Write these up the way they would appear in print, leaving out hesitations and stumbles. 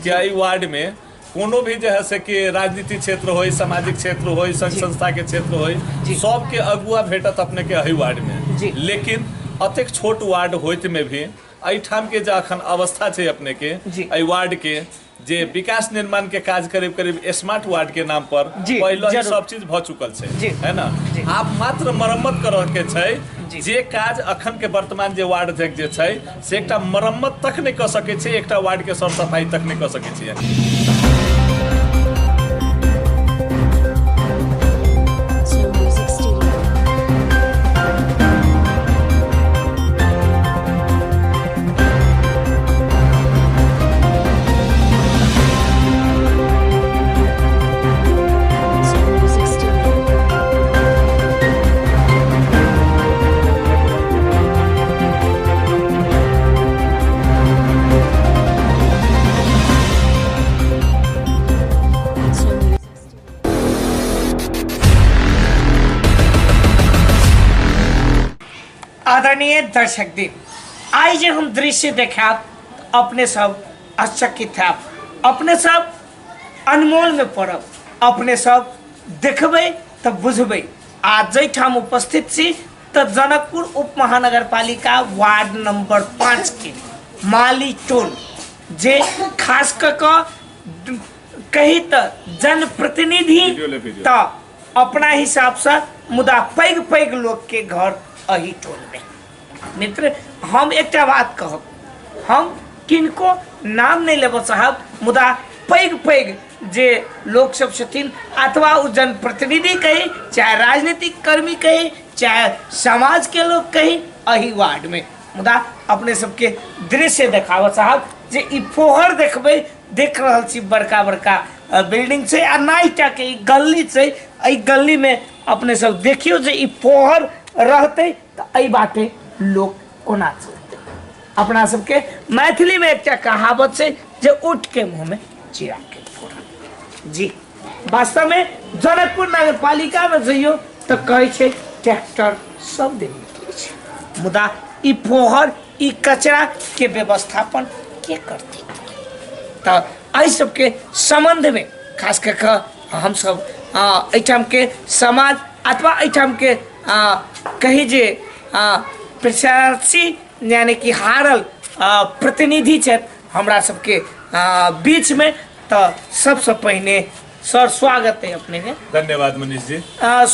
कि एहि वार्ड में कोनो भी जे है से कि राजनीतिक क्षेत्र होय, सामाजिक क्षेत्र होय, संघ संस्था के क्षेत्र होय, सबके अगुआ भेटत अपने के एहि वार्ड में। लेकिन अतेक छोट वार्ड होइत में भी एहिठाम के जे अखन अवस्था छै अपने के एहि वार्ड के, जे विकास निर्माण के काज करीब करीब स्मार्ट वार्ड के नाम पर पहले ही सब चीज भ चुकल छै, है ना। आप मात्र मरम्मत कर के छै, जे काज अखन के वर्तमान जे वार्ड अध्यक्ष जे छै से एकटा मरम्मत तक नहीं क सकै छै, एकटा वार्ड के सर सफाई तक नहीं क सकै छै। आदरणीय दर्शक दिन, आइ जे हम दृश्य देखायब अपने सब आश्चर्यचकित हैब, अपने सब अनमोल में पड़ब, अपने सब देखबै तऽ बुझबै। आ जाहिठाम उपस्थित छी तऽ जनकपुर उप महानगरपालिका वार्ड नंबर 5 के माली टोल, जे खास कऽ कऽ कही तऽ जनप्रतिनिधि तऽ अपना हिसाबसँ, मुदा पैघ पैघ लोकके घर एही टोलमे। मित्र, हम एकटा बात कहब, हम किनको नाम नहीं लेबऽ चाहब, मुदा पैघ पैघ जे लोक सब छथिन अथवा ओ जनप्रतिनिधि कही, चाहे राजनीतिक कर्मी कही, चाहे समाज के लोग कही एही वार्ड में, मुदा अपने सबके दृश्य देखाबऽ चाहब जे ई फोहर देखबै, देख रहल छी बड़का बड़का बिल्डिंग छै आ नाइटा के ई गली छै। एहि गली में अपने सब देखियौ जे ई फोहर रहतै तऽ एहि बाटे लोक कोना चलतै। अपना सबके मैथिली में एकटा कहावत छै जे ऊँट के मुँह में चिड़ा के फोड़ा। जी वास्तव में जनकपुर नगरपालिका में जइयो तऽ कहै छै ट्रैक्टर सब दिन निकलै छै, मुदा ई फोहर ई कचरा के व्यवस्थापन के करतै? तऽ एहि सबके सम्बन्धमे खास कऽ कऽ हमसब एहिठामके समाज अथवा एहिठामके कही जे प्रत्याशी यानी कि हारल प्रतिनिधि छथि हमरा सबके बीचमे, तऽ सबसँ पहिने सर स्वागत है अपने के। धन्यवाद मनीष जी।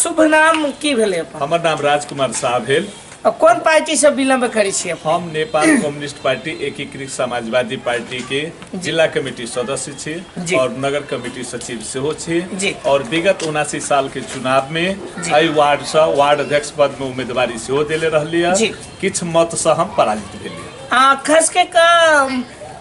शुभ नाम की भेलै अपन? हमर नाम राजकुमार शाह भेल। कोन पार्टी से बिलम्ब करै छी अपन? हम नेपाल कम्युनिस्ट पार्टी एकीकृत समाजवादी पार्टी के जिला कमेटी सदस्य छी और नगर कमेटी सचिव सेहो छी और विगत 79 साल के चुनाव में एहि वार्ड से वार्ड अध्यक्ष पद में उम्मीदवारी सेहो देले रहली है। किछु मत से हम पराजित भेलियै। खास के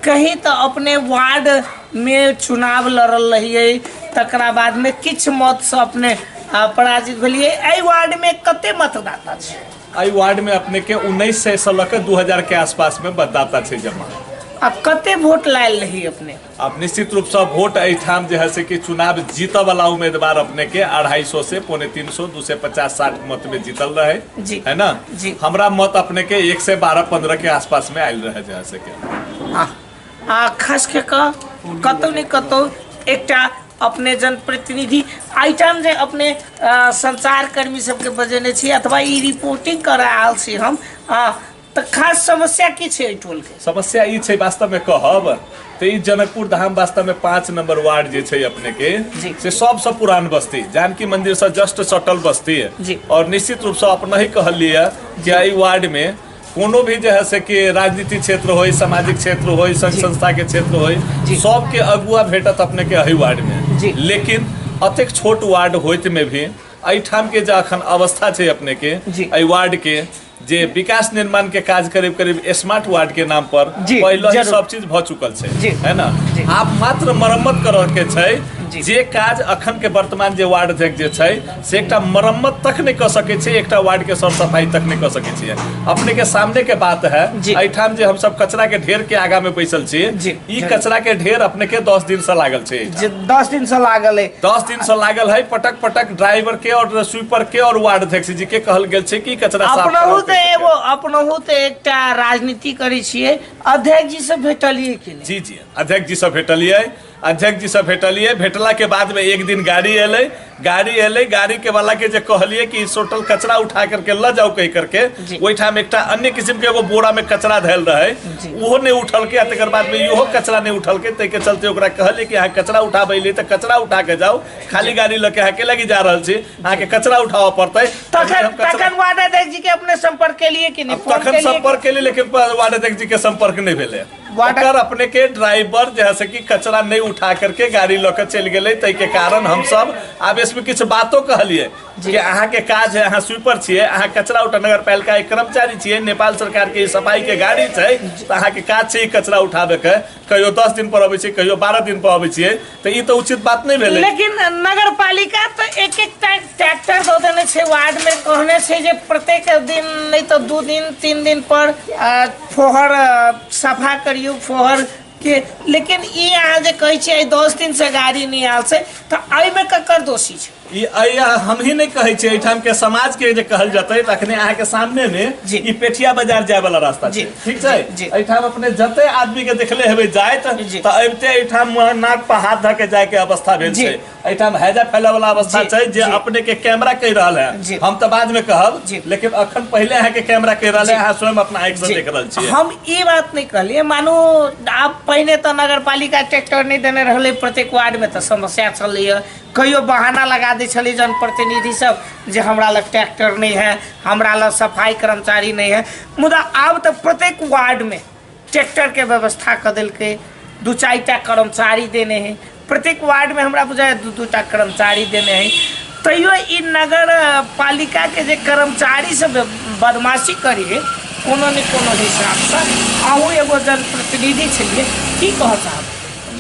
कही तऽ अपने वार्ड में चुनाव लड़ल रहियै, तकरा बाद में किछु मत से अपने पराजित भेलियै। एहि वार्ड में कते मतदाता छै? एहि वार्ड में अपने के 1900 से लऽ के 2000 के आसपास में मतदाता छै जमा। आ कते वोट लायल रही अपने? अब निश्चित रूप से वोट एहिठाम जे है से कि चुनाव जीतऽ वाला उम्मीदवार अपने के 250 से 275, 250-60 मत में जीतल रहे है ना। हमरा मत अपने के 1 से 12-15 के आसपास में आयल रहे जे है से के। आ खास के कतौ ने कतौ एकटा अपने जनप्रतिनिधि एहिठाम जे अपने संचारकर्मी सबके बजेने छी अथवा ई रिपोर्टिंग करऽ आयल छी हम, तऽ खास समस्या की छै एहि टोल के? समस्या ई छै, वास्तव में कहब तऽ ई जनकपुर धाम वास्तव में 5 नंबर वार्ड जे छै अपने के से सबसँ पुरान बस्ती, जानकी मंदिर से जस्ट सटल बस्ती है। और निश्चित रूप से अपने ही कहलिए कि एहि वार्ड में कोनो भी जे है से कि राजनीतिक क्षेत्र होय, सामाजिक क्षेत्र होय, संघ संस्था के क्षेत्र होय, सबके अगुआ भेटत अपने के एहि वार्ड में। लेकिन अतेक छोट वार्ड होइत में भी एहिठाम के जे अखन अवस्था छै अपने के एहि वार्ड के, जे विकास निर्माण के काज करीब करीब स्मार्ट वार्ड के नाम पर पहले ही सब चीज भ चुकल छै, है ना। आप मात्र मरम्मत कर के छै, जे काज अखन के वर्तमान जे वार्ड अध्यक्ष जे छै से एकटा मरम्मत तक नहि कऽ सकै छै, एकटा वार्ड के सर सफाई तक नहि कऽ सकै छै। अपने के सामने के बात है, एहिठाम जे हमसब कचरा के ढेर के आगा में बैसल छी, ई कचरा के ढेर अपने के 10 दिन से लागल छै। जे 10 दिन से लागल है। 10 दिन से लागल है। पटक पटक ड्राइवर के और स्वीपर के और वार्ड अध्यक्ष जी के कहल गेल छै कि कचरा साफ अपनहु तऽ एगो अपनहु तऽ एकटा राजनीति करै छियै, अध्यक्ष जी से भेटलियै कि नहि? जी जी, अध्यक्ष जी से भेटलियै, अध्यक्ष जी से भेटलियै। भेटला के बाद में एक दिन गाड़ी एलै, गाड़ी एलै, गाड़ी के वाला के जे कहलियै कि टोटल कचरा उठा करके ल जाओ कहि करके, ओहिठाम एकटा अन्य किस्म के एगो बोरा में कचरा धयल रहे, ओहो नहीं उठलके, आ तकर बाद में इहो कचरा नहीं उठलके, ताहिके चलते ओकरा कहलियै कि अहाँ कचरा उठाबै ले तऽ कचरा उठा के जाओ, खाली गाड़ी लऽ के अहाँ के लगी जा रहल छी, अहाँके कचरा उठाबऽ पड़तै। तखन वार्ड अध्यक्ष जी के अपने संपर्क केलिए कि नहीं? तखन संपर्क केलिए, लेकिन वार्ड अध्यक्ष जी के संपर्क नहीं भेलै। अगर अपने के ड्राइवर जैसे कि कचरा नहीं उठा करके गाड़ी लऽ के चलि गेलै, ताहिके कारण हमसब आवेश में किछु बातो कहलिए कि अहाँके काज है, अहाँ स्वीपर छियै, अहाँ कचरा उठा नगर पालिका के कर्मचारी छियै, नेपाल सरकार के सफाई के गाड़ी छै, तऽ अहाँके काज छै ई कचरा उठाबे के, कहियो 10 दिन पर अबै छै, कहियो 12 दिन पर अबै छियै, तऽ ई तऽ उचित बात नहि भेलै। लेकिन नगर पालिका तऽ एक एक ट्रैक्टर दऽ देने छै वार्ड में, कहने छै जे प्रत्येक दिन नहीं तऽ 2 दिन 3 दिन पर फोहर सफा करियौ फोहर के, लेकिन ई अहाँ जे कहै छियै 10 दिन से गाड़ी नहि आयल छै, तऽ एहिमे ककर दोषी छै? ई हम ही नहीं कहै छियै, एहिठाम के समाज के जे कहल जतै तखने अहाँ के सामने में ई पेठिया बाजार जाय वाला रास्ता छै, ठीक छै? एहिठाम अपने जते आदमी के देखले हेबै जाइत तऽ अबिते एहिठाम नाक पर हाथ धऽ के जाय के अवस्था भेल छै। एहिठाम हैजा फैले वाला अवस्था छै, जे अपने के कैमरा कहि रहल है, हम तऽ बाद में कहब, लेकिन अखन पहिले अहाँ के कैमरा कहि रहल है, अहाँ स्वयं अपना आँखि से देख रहल छियै। हम ई बात नहीं कहलियै, मानू आब पहिने तऽ नगर पालिका ट्रैक्टर नहीं देने रहलै प्रत्येक वार्ड में, तऽ समस्या छलैया, कहियो बहाना लगा दै छलै जनप्रतिनिधि सब जे हमरा लग ट्रैक्टर नहीं है, हमरा लग सफाई कर्मचारी नहीं है, मुदा आब तऽ प्रत्येक वार्ड में ट्रैक्टर के व्यवस्था कऽ देलकै, 2-4 टा कर्मचारी देने है प्रत्येक वार्ड में, हमरा बुझाइ 2-2 टा कर्मचारी देने है, तैयो ई नगर पालिका के जे कर्मचारी सब बदमाशी करी कोनो ने कोनो हिसाबसँ, अहूँ एगो जनप्रतिनिधि छलियै, की कहऽ चाहब?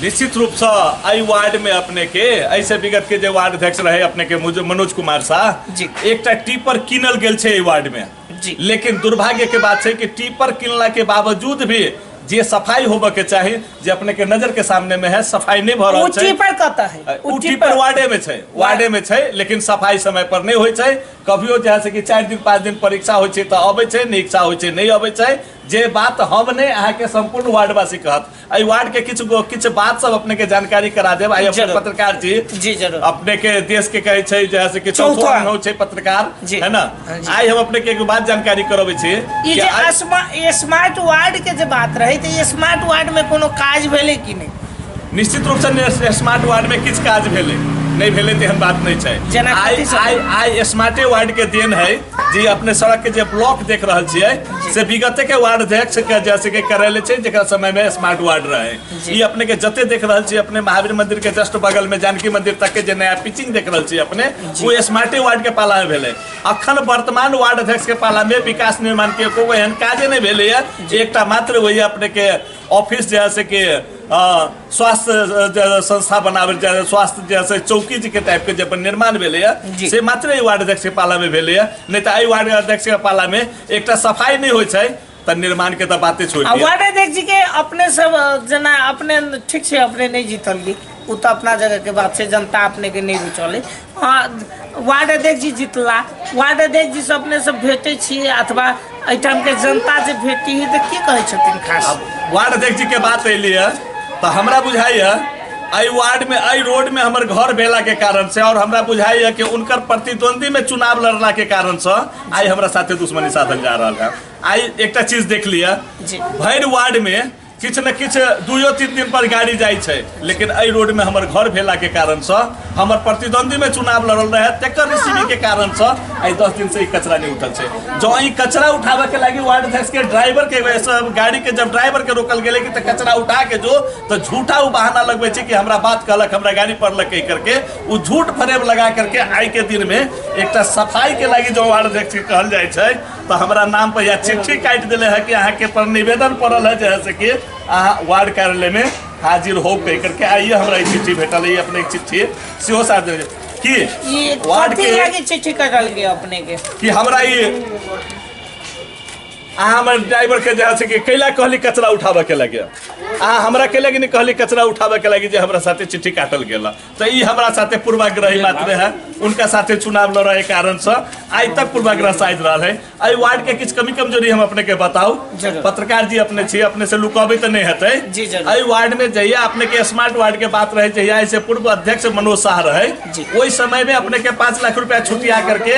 निश्चित रूप से एहि वार्ड में अपने के ऐसे विगत के जे वार्ड अध्यक्ष रहे अपने के मनोज कुमार शाह जी। एकटा टीपर किनल गेल छै एहि वार्ड में जी। लेकिन दुर्भाग्य के बात छै कि टीपर किनला के बावजूद भी जे सफाई होबे के चाही, जे अपने के नजर के सामने में है, सफाई नहीं भऽ रहल ओ छै। टीपर कतऽ है? ओ टीपर वार्डे में छै, वार्डे में छै, लेकिन सफाई समय पर नहीं होइ छै। कभियो जे है से कि 4 दिन 5 दिन परीक्षा होइ छै तऽ अबै छै, नहीं इच्छा होइ छै नहीं अबै छै। जे बात हम नहि, अहाँके सम्पूर्ण वार्डवासी कहत। एहि वार्ड के किछु बात सब अपने के जानकारी करा देब। आइ अपने जरूर। पत्रकार जी, जी, जरूर। अपने के देश के कहै छै जे है से कि चौथो चौथो अंग। अंग छै पत्रकार, जी। है ना? हाँ जी। आइ हम अपने के एगो बात जानकारी करबै छी ई कि जे आइ स्मार्ट वार्ड के जे बात रहै, तऽ ई स्मार्ट वार्ड में कोनो काज भेलै कि नहि? निश्चित रूप से स्मार्ट वार्ड में किछु काज भेलै, नहि भेलै तेहन बात नहि छै। जेना आइ कथी सब? आइ आइ स्मार्टे वार्ड के देन है जे अपने सड़क के जे ब्लॉक देख रहल छियै से विगते के वार्ड अध्यक्ष के जैसे के करैले छै, जेकरा समय में स्मार्ट वार्ड रहे। जी। ई अपने के जते देख रहल छी, अपने महावीर मंदिर के जस्ट बगल में जानकी मंदिर तक के जे नया पिचिंग देख रहल छी अपने, वो स्मार्टे वार्ड के पाला में भेलै। अखन वर्तमान वार्ड अध्यक्ष के पाला में विकास निर्माण के एको एहन काजे नहि भेलैया। एकटा मात्र वही अपने के ऑफिस जे है से कि स्वास्थ्य संस्था बनाबे जे स्वास्थ्य जे है से चौकी जी के टाइप के जे अपन निर्माण भेलैया जी। से मात्र एहि वार्ड अध्यक्ष के पाला में भेलैया। नहीं तऽ एहि वार्ड अध्यक्ष के पाला में एकटा सफाई नहीं होइ छै तऽ निर्माण के तऽ बाते छोड़ि आ दिअ। वार्ड अध्यक्ष जी के अपने सब जेना अपने ठीक छै, अपने नहीं जीतलियै, ओ तऽ अपना जगह के बात छै, जनता अपने के नहीं रुचल। वार्ड अध्यक्ष जी जीतला, वार्ड अध्यक्ष जी से अपने सब भेटै छी अथवा एहिठाम के जनता जे भेटी है तऽ की कहै छथिन खास? अब वार्ड अध्यक्ष जी के बात अयली है तऽ हमरा बुझाइए एहि वार्ड में एहि रोड में हमर घर भेला के कारण से, और हमरा बुझाइए कि उनकर प्रतिद्वंदी में चुनाव लड़ला के कारण से आइ हमरा साथे दुश्मनी साधल जा रहल है। आइ एकटा चीज देख लिअ, जी। भरि वार्ड में किछु ने किछु 2-3 दिन पर गाड़ी जाइ छै, लेकिन एहि रोड में हमर घर भेला के कारण से, हमर प्रतिद्वंदी में चुनाव लड़ल रहे तेकर रिसीवी के कारण से आइ 10 दिन से ई कचरा नहीं उठल छै। जँ ई कचरा उठाबे के लागी वार्ड अध्यक्ष के ड्राइवर के वजह से गाड़ी के जब ड्राइवर के रोकल गेलै कि तऽ कचरा उठा के जो, तऽ झूठा ओ बहाना लगबै छै कि हमरा बात कहलक, हमरा गाड़ी पड़लक कहि करके ओ झूठ फरेब लगा करके आइ के दिन में एकटा सफाई के लागी जँ वार्ड अध्यक्ष के कहल जाइ छै तऽ हमरा नाम पर या चिट्ठी काटि देले है कि अहाँके पर निवेदन पड़ल है जे है से कि अहाँ वार्ड कार्यालय में हाजिर हो कह करके आइए हमरा ई चिट्ठी भेटल है अपने के चिट्ठी सेहो सार्वजनिक की ई वार्ड कथी के लागी चिट्ठी कटल के अपने के कि हमरा ई अहाँ हमर ड्राइवर के जे है कि कैला कहली कचरा उठाबऽ के लगे अहाँ हमरा के लगे नहीं कहली कचरा उठाबऽ के लगे जे हमरा साथे चिट्ठी काटल गेल तऽ ई हमरा साथे पूर्वाग्रही मात्र है उनका साथे चुनाव लड़ रहे कारण से आइ तक पूर्वाग्रह शायद रहल है एहि वार्ड के किछु कमी कमजोरी हम अपने के बताउ जरूर। पत्रकार जी अपने छी अपने से लुकबै तऽ नहि हेतै जी, जरूर। एहि वार्ड में जहिया अपने के स्मार्ट वार्ड के बात रहे जहिया ऐसे पूर्व अध्यक्ष मनोज शाह रहे जी। ओहि समय में अपने के 5 लाख रुपया छुटिया करके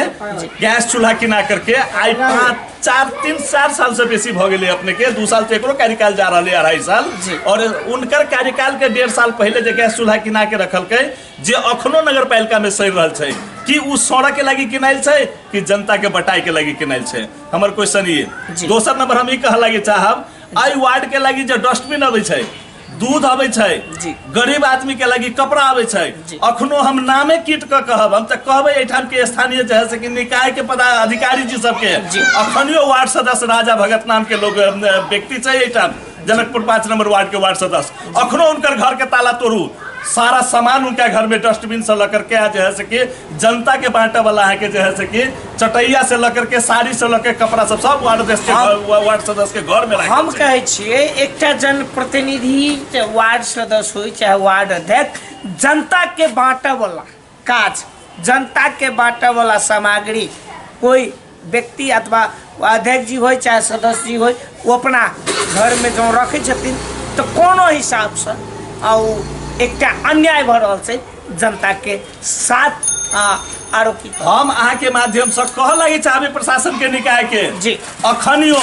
गैस चूल्हा किना करके आइ 5 4 3 4 साल से बेसी भऽ गेलै अपने के 2 साल से एकरो कार्यकाल जा रहलै 2.5 साल जी। और उनकर कार्यकाल के 1.5 साल पहले जे गैस चूल्हा किना के रखलकै जे अखनो नगर पालिका में सड़ि रहल छै कि उ सड़क के लागी किनाइल छै कि जनता के बटाई के लागी किनाइल छै हमर क्वेश्चन ई जी। दोसर नंबर हम ई कह लागी चाहब एहि वार्ड के लागी जे डस्टबिन अबै छै दूध अबै छै जी। गरीब आदमी के लागी कपड़ा अबै छै जी। अखनो हम नामे कीट के कहब हम तऽ कहबै एहिठाम के स्थानीय जे है से कि निकाय के पदाधिकारी जी सबके जी। अखनियो वार्ड सदस्य राजा भगत नाम के लोग व्यक्ति छै एहिठाम जनकपुर 5 नंबर वार्ड के वार्ड सदस्य अखनो उनकर घर के ताला तोड़ू सारा सामान उनका घर में डस्टबिन से लकर के आ जे है से कि जनता के बांटे वाला है के जे है से कि चटैया से लकर के साड़ी से लकर कपड़ा सब सब वार्ड सदस्य के वार्ड सदस्य के घर में राखल हम छै। कहै छियै एकटा जनप्रतिनिधि चाहे वार्ड सदस्य होइ चाहे वार्ड अध्यक्ष जनता के बांटऽ वाला काज जनता के बांटऽ वाला सामग्री कोई व्यक्ति अथवा अध्यक्ष जी होइ चाहे सदस्य जी होइ ओ अपना घरमे जँ रखै छथिन तऽ कोनो हिसाबसँ आ ओ एकटा अन्याय भऽ रहल छै जनताके साथ आरो की कहब? हम अहाँ के माध्यम से कह लगे चाहबे प्रशासन के निकाय के जी। अखनियो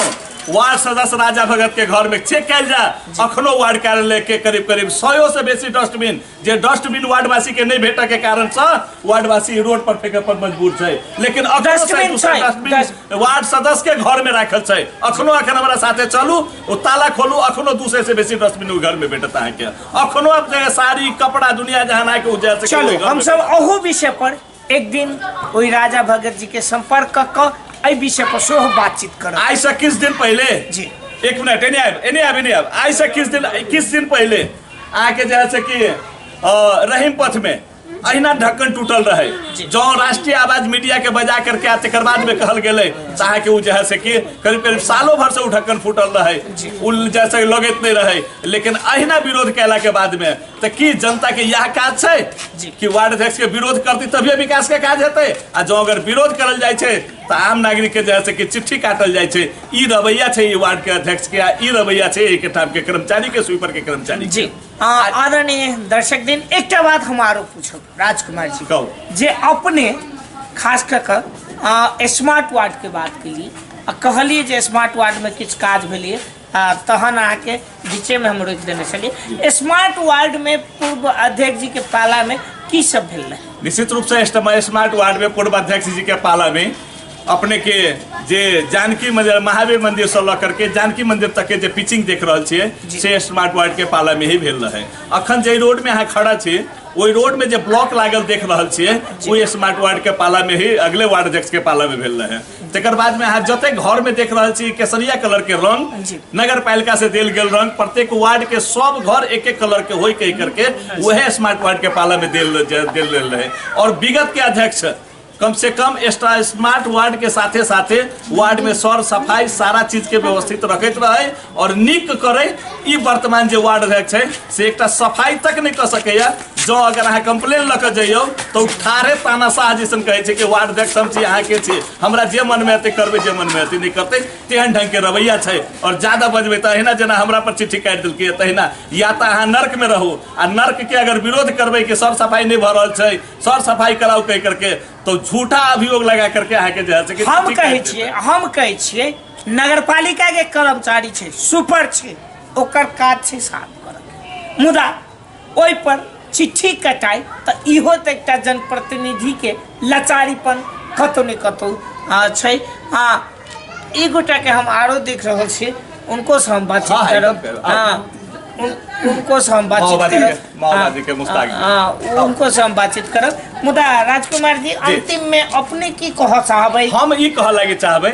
वार्ड सदस्य राजा भगत के घर में चेक कयल जाय अखनो वार्ड कार्यालय के करीब करीब सौ से बेसी डस्टबिन जे डस्टबिन वार्डवासी के नहीं भेटे के कारण से वार्डवासी रोड पर फेंके पर मजबूर छै लेकिन अखनो डस्टबिन से छै, डस्टबिन वार्ड सदस्य के घर में राखल छै अखनो अखन हमरा साथे चलू ओ ताला खोलू अखनो 200 से बेसी डस्टबिन ओहि घर में भेटत अहाँके अखनो अब जे साड़ी कपड़ा दुनिया जहान आके ओ जा सके चलू ओहि घर में हमसब अहू विषय पर एक दिन ओहि राजा भगत जी के संपर्क कऽ कऽ एहि विषय पर सेहो बातचीत करब आइ से किछु दिन पहिले जी। एक मिनट एने आबि एने आबि एने आबि आइ से किछु दिन पहिले अहाँके जे है से कि रहीम पथ में अहिना ढक्कन टूटल रहे जी। जँ राष्ट्रीय आवाज मीडिया के बजा करके आ तकर बाद में कहल गेलै तऽ अहाँके ओ जे है से कि करीब करीब सालों भर से ओ ढक्कन फूटल रहे जी। ओ जैसे लगैत नहीं रहे लेकिन अहिना विरोध कैला के बाद में तऽ की जनता के इएह काज छै जी। कि वार्ड अध्यक्ष के विरोध करती तभिए विकास के काज हेतै आ जँ अगर विरोध करल जाइ छै तऽ आम नागरिक के जे है से कि चिट्ठी काटल जाइ छै ई रवैया छै ई वार्ड के अध्यक्ष के आ ई रवैया छै एक ठाम के कर्मचारी के स्वीपर के कर्मचारी के। जी आदरणीय दर्शक दिन एकटा बात हम आरो पूछब राजकुमार जी कहू। जे अपने खास कऽ कऽ स्मार्ट वार्ड के बात केलिए आ कहलिए जे स्मार्ट वार्ड में किछु काज भेलिए तहन अहाँके बीचेमे हम रोकि देने छलियै स्मार्ट वार्ड में पूर्व अध्यक्ष जी के पाला में की सब भेल रहै निश्चित रूप से स्मार्ट वार्ड में पूर्व अध्यक्ष जी के पाला में अपने के जे जानकी मंदिर महावीर मंदिर से लऽ करके जानकी मंदिर तक के जे पिचिंग देख रहल छियै जी। से स्मार्ट वार्ड के पाला में ही भेल रहे अखन जे रोड में अहाँ खड़ा छी ओहि रोड में जे ब्लॉक लागल देख रहल छियै ओहि स्मार्ट वार्ड के पाला में ही अगले वार्ड अध्यक्ष के पाला में भेल रहे तकर बाद में अहाँ जते घर में देख रहल छी केसरिया कलर के रंग जी। नगर पालिका से देल गेल रंग प्रत्येक वार्ड के सब घर एक एक कलर के होई कही करके वह स्मार्ट वार्ड के पाला में देल देल गेल रहे और विगत के अध्यक्ष कम से कम स्मार्ट वार्ड के साथे साथे वार्ड में सर सफाई सारा चीज के व्यवस्थित रखैत रहे और नीक करे ई वर्तमान जे वार्ड अध्यक्ष छै से एकटा सफाई तक नहीं कऽ सकैया जँ अगर अहाँ कंप्लेन लऽ कऽ जइयौ तऽ ओ ठाढ़े तानाशाह जैसन कहै छै कि वार्ड अध्यक्ष हम छी अहाँके छी हमरा जे मनमे हेतै करबै जे मनमे हेतै नहि करतै तेहन ढङ्गके रवैया छै और ज्यादा बजबै तऽ अहिना जेना हमरा पर चिट्ठी काटि देलकै तहिना या तऽ अहाँ नर्कमे रहू आ नर्कके अगर विरोध करबै कि सर सफाई नहि भऽ रहल छै सर सफाई कराउ कहि करके तो झूठा अभियोग लगा करके अहाँके जे है से कि हम चिट्ठी कहै काटि छियै हम कहै छियै नगरपालिका के कर्मचारी छै सुपर छै ओकर काज छै साफ करऽ मुदा ओहि पर चिट्ठी कटाइ तऽ इहो तऽ एकटा जनप्रतिनिधिके लाचारीपन कतहु ने कतहु छै आ एक गोटाके हम आरो देख रहल छियै उनको से हम बातचीत करब हाँ उनको से हम बातचीत माओवादी के- करब माओवादी के मुस्ताक जी। हाँ, उनको से हम बातचीत करब मुदा राजकुमार जी अंतिम में अपने की कह चाहबै हम ई कहऽ लागी चाहबै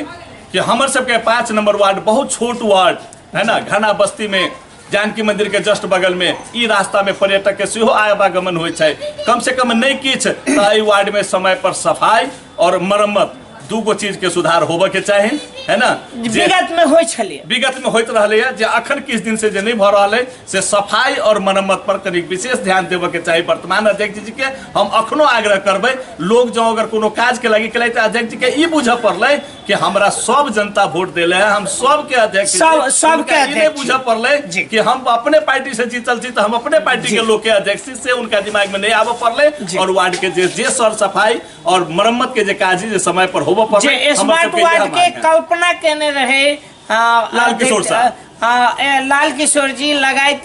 कि हमर सबके 5 नंबर वार्ड बहुत छोट वार्ड है ना घना बस्ती में जानकी मंदिर के जस्ट बगल में ई रास्ता में पर्यटक के सेहो आवागमन होइ छै। कम से कम नहीं किछु तऽ एहि वार्ड में समय पर सफाई और मरम्मत दूगो चीज के सुधार होबऽ के चाही, है ना? जे विगत में होइ छलै, विगत में होइत रहलै है, जे अखन किछु दिन से जे नहीं भऽ रहल है से सफाई और मरम्मत पर कनी विशेष ध्यान देबऽ के चाही वर्तमान अध्यक्ष जी के। हम अखनो आग्रह करबै, लोग जँ अगर कोनो काज के लगी केलै तऽ अध्यक्ष जी के ई बुझऽ पड़लै कि हमरा सब जनता वोट देले है, हम सबके अध्यक्ष छी। सबके हुनका ई नहीं अध्यक्ष बुझऽ पड़लै जी। कि हम अपने पार्टी से जीतल छी तऽ हम अपने पार्टी जी। के लोग के अध्यक्ष छी, से उनका दिमाग में नहीं आबऽ पड़लै जी। और वार्ड के जे जे सर सफाई और मरम्मत के जे काज जे समय पर होबऽ पड़लै, जे हमर स्मार्ट सबके इएह वार्ड के मांग है। कल्पना केने रहे लाल किशोर साहब। लाल किशोर जी लगायत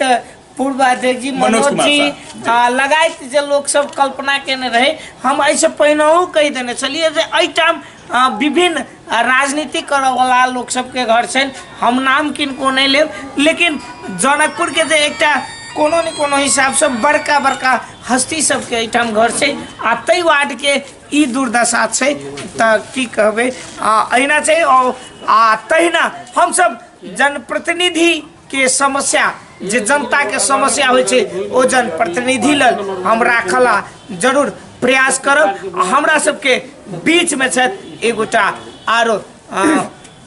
पूर्व अध्यक्ष जी मनोज मनोज कुमार जी, साहब। लगायत जे लोक सब कल्पना केने रहे, हम एहिसँ पहिनहु कहि देने छलियै जे एहिठाम विभिन्न राजनीति करऽवला लोक सबके घर छनि, हम नाम किनको नहि लेब, लेकिन जनकपुरके जे एकटा कोनो ने कोनो हिसाबसँ बड़का बड़का हस्ती सबके एहिठाम घर छै आ ताहि वार्डके ई दुर्दशा छै तऽ की कहबै, एहिना छै। आ तहिना हमसब जनप्रतिनिधिके समस्या जे जनताके समस्या होइ छै ओ जनप्रतिनिधि लेल हम राखला जरूर प्रयास करब। आ हमरा सबके बीचमे छथि एगोटा आरो,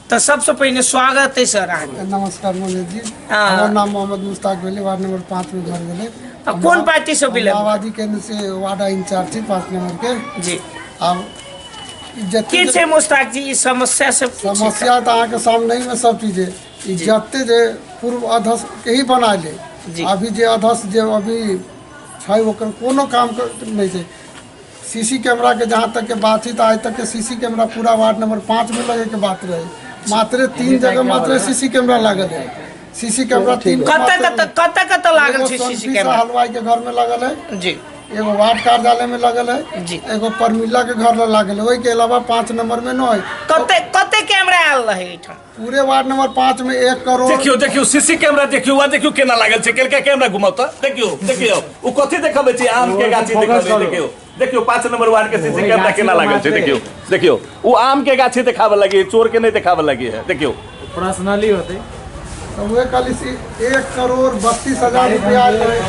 तऽ सबसँ पहिने स्वागत है सर अहाँके। नमस्कार मनोज जी, हाँ। हमर नाम मोहम्मद मुश्ताक भेलै, वार्ड नंबर 5 में घर भेलै। आ कोन पार्टी से बिलोंग? माओवादी केंद्र से वार्ड इंचार्ज छी 5 नंबर के। जी। आब जते की छै मुश्ताक जी ई समस्या सब की छै? समस्या तऽ अहाँके सामने में सब चीज है। ई जते जे पूर्व अध्यक्ष के ही बना ले, जी। अभी जे अध्यक्ष जे अभी छै ओकर कोनो काम नहि छै। सीसी कैमरा के जहाँ तक के बात है तो आज तक के सीसी कैमरा पूरा वार्ड नंबर 5 में लगे के बात रहे, मात्र 3 जगह मात्र सीसी कैमरा लागल है। सीसी कैमरा 3 कतऽ कतऽ कतऽ कतऽ लागल एगो छै सीसी सोनपी कैमरा? हलवाई के घर में लागल है जी। एगो वार्ड कार्यालय में लागल है जी। एगो परमिला के घर में लागल है, ओहि के अलावा 5 नंबर में न है। कते कते कैमरा आयल रहे एहिठाम? पूरे वार्ड नंबर 5 में 1 करोड़। देखियो देखियो सीसी कैमरा देखियो, वहाँ देखियो केना लागल छै, केलका कैमरा घुमाउ तऽ देखियो देखियो ओ कथी देखबै छै, आम के गाछी देखबै। देखियो देखियो 5 नंबर वार्ड के सीसी कैमरा केना लागल छै, देखियो देखियो ओ आम के गाछी देखाबे लगी, चोर के नहीं देखाबे लगी है। देखियो पर्सनली होते तो वह कल इसी 1,32,000 रुपया आयल रहे।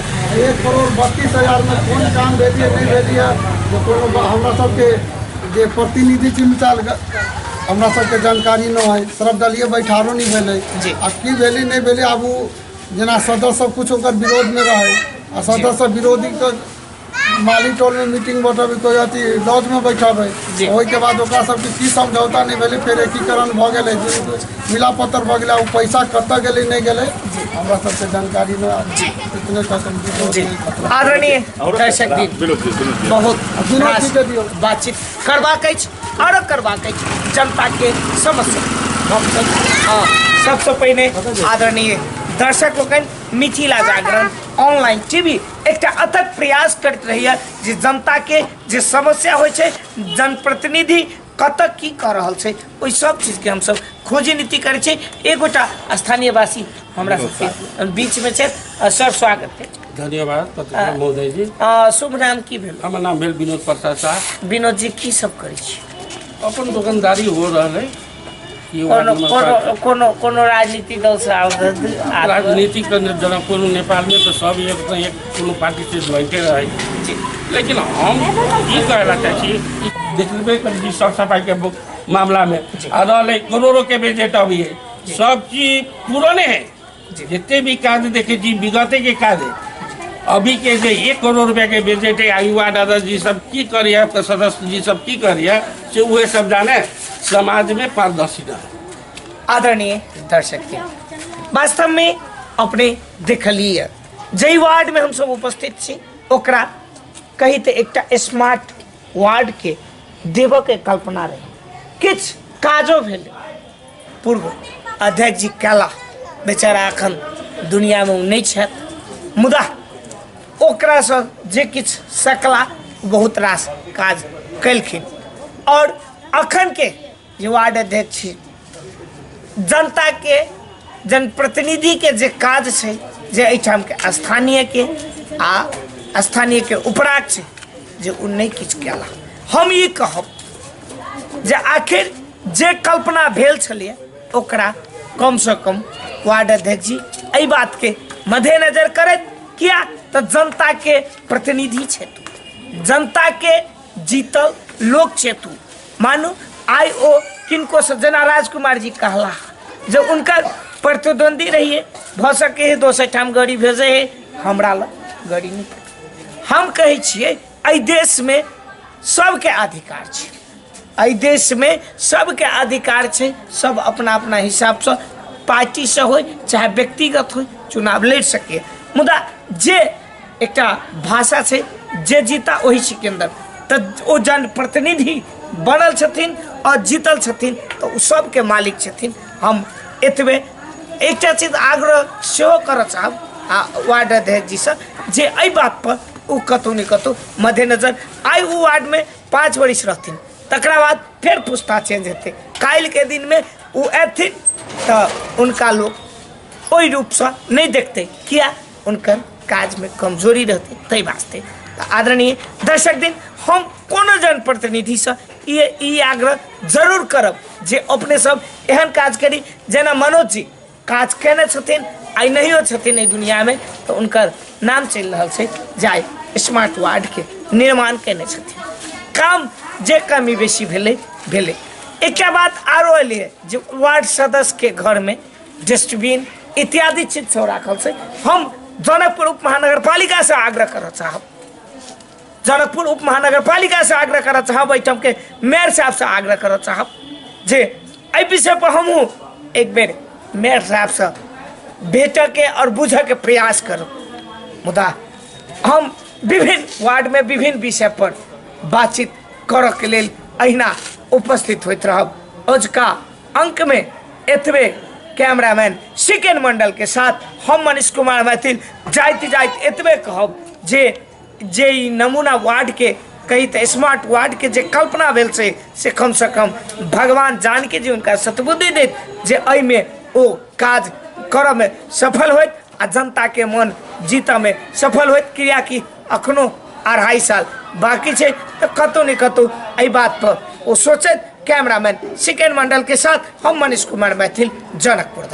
1,32,000 में कोन काम भेलिए नहीं भेलिए जे कोनो हमरा सबके जे प्रतिनिधि चुनचाल हमरा सबके जानकारी न है, सर्वदलीय बैठारो नहीं भेलै जी। आ की भेली नहीं भेली। आब ओ जेना सदस्य सब कुछ ओकर विरोध में रहे आ सदस्य सब विरोधी के माली टोल में मीटिंग बैठेबै, कोई अथी लॉज में बैठेबै, जी। ओहिके बाद ओकरा सबके की समझौता नहीं भेलै, फेर एकीकरण भऽ गेलै, मिला पत्र भऽ गेलै, ओ पैसा कतऽ गेलै नहीं गेलै हमरा सबके जानकारी न। इतने कसम जी। आदरणीय दर्शक दिन विनोद जी, विनोद जी। बहुत विनोद रास जी के दियौ। बातचीत करबाक अछि आरो करबाक अछि जनता के समस्या। हमसब सबसँ पहिने आदरणीय दर्शक लोकनि मिथिला जागरण ऑनलाइन टीवी एकटा अथक प्रयास करैत रहैए जे जनता के जे समस्या होइ छै, जनप्रतिनिधि कतऽ की कऽ रहल छै, ओहि सब चीजके हमसब खोजी नीति करै छी। एगोटा स्थानीयवासी हमरा सबके बीचमे छथि। सर स्वागत है। धन्यवाद पत्रकार महोदय जी। शुभ नाम की भेल? हमर नाम भेल विनोद प्रसाद शाह। विनोद जी की सब करै छी? अपन दोकानदारी हो रहल है। ई वार्ड कोनो नंबर कोनो सात। कोनो कोनो राजनीतिक दल से आबद्ध? राजनीतिक तऽ जनकपुर नेपाल में तऽ सब एक न एक कोनो पार्टी से ज्वाइंटे रहे जी। लेकिन हम ई कहै ला चाहै छी, ई देखबे करै छी साफ सफाई के मामला में आ रहलै करोड़ों के बजट अभी है, सब चीज पुराने है। जितने भी काज देखे छी विगते के काज है। अभी के जे 1 करोड़ रुपया के बजट है, आयु वार्ड अध्यक्ष जी सब की करिए, सदस्य जी सब की करिए से उहे सब जाने, समाज में पारदर्शिता। आदरणीय दर्शक जी, वास्तव में अपने देखलिए जै वार्ड में हम सब उपस्थित छी ओकरा कही तऽ एकटा स्मार्ट वार्ड के देबऽ के कल्पना रहे, किछु काजो भेलै। पूर्व अध्यक्ष जी कला बेचारा अखन दुनियामे ओ नहि छथि, मुदा ओकरासँ जे किछु सकला बहुत रास काज केलखिन। और अखन के जे वार्ड अध्यक्ष छी, जनता के जनप्रतिनिधि के जे काज छै जे एहिठाम के स्थानीय के आ स्थानीय के उपराग छै जे ओ नहि किछु केला। हम ई कहब जे आखिर जे कल्पना भेल छलियै ओकरा कमसँ कम वार्ड अध्यक्ष जी एहि बातके मद्देनजर करैत, किया तऽ जनताके प्रतिनिधि छै तू, जनताके जीतल लोक छै तू। मानू आइ ओ किनको से, जेना राजकुमार जी कहला जे उनकर प्रतिद्वंदी रहिए, भऽ सके है दोसर ठाम गाड़ी भेजे है, हमरा लग गाड़ी नहीं। हम कहै छियै एहि देशमे सबके अधिकार छै, एहि देशमे सबके अधिकार छै, सब अपना अपना हिसाबसँ पार्टीसँ होइ चाहे व्यक्तिगत होइ चुनाव लड़ि सकैए। मुदा जे एकटा भाषा छै जे जीता ओही सिकन्दर, तऽ ओ जनप्रतिनिधि बनल छथिन आओर जीतल छथिन तऽ ओ सबके मालिक छथिन। हम एतबे एकटा चीज आग्रह सेहो करऽ चाहब आ वार्ड अध्यक्ष जीसँ जे एहि बातपर ओ कतहु ने कतहु मद्देनजर आइ ओ वार्डमे 5 बरिस रहथिन, तकरा बाद फेर पुस्ता चेंज हेतै, काल्हिके दिनमे ओ अयथिन तऽ हुनका लोक ओहि रूपसँ नहि देखतै, किया हुनकर काजमे कमजोरी रहतै, ताहि वास्ते। तऽ आदरणीय दर्शक दिन हम कोनो जनप्रतिनिधिसँ ई आग्रह जरूर करब जे अपने सब एहन काज करी जेना मनोज जी काज केने छथिन, आइ नहियो छथिन एहि दुनियामे तऽ हुनकर नाम चलि रहल छै जे आइ स्मार्ट वार्डके निर्माण केने छथिन। काम जे कमी बेसी भेलै भेलै। एकटा बात आरो एलै जे वार्ड सदस्यके घरमे डस्टबिन इत्यादि चीज सब राखल छै। हम जनकपुर उप महानगरपालिकासँ आग्रह करऽ चाहब, जनकपुर उप महानगरपालिकासँ आग्रह करऽ चाहब, एहिठामके मेयर साहबसँ आग्रह करऽ चाहब जे एहि विषयपर हमहूँ एक बेर मेयर साहबसँ भेटऽके आओर बुझऽके प्रयास करब। मुदा हम विभिन्न वार्डमे विभिन्न विषयपर बातचीत करऽके लेल अहिना उपस्थित होइत रहब। अजुका अंकमे एतबे। कैमरामैन सिकेन मंडल के साथ हम मनीष कुमार मैथिल जाइत जाइत एतबे कहब जे जे ई नमूना वार्ड के कही तऽ स्मार्ट वार्ड के जे कल्पना भेल छै से कम से कम भगवान जानकी जी हुनका सतबुद्धि देत जे एहिमे ओ काज करऽमे सफल होइत आ जनता के मन जीतऽमे सफल होइत। कियाकि अखनो 2.5 साल बाकी छै तऽ कतहु ने कतहु एहि बात पर ओ सोचैत। कैमरामैन सिकेन मंडल के साथ हम मनीष कुमार मैथिल, जनकपुर।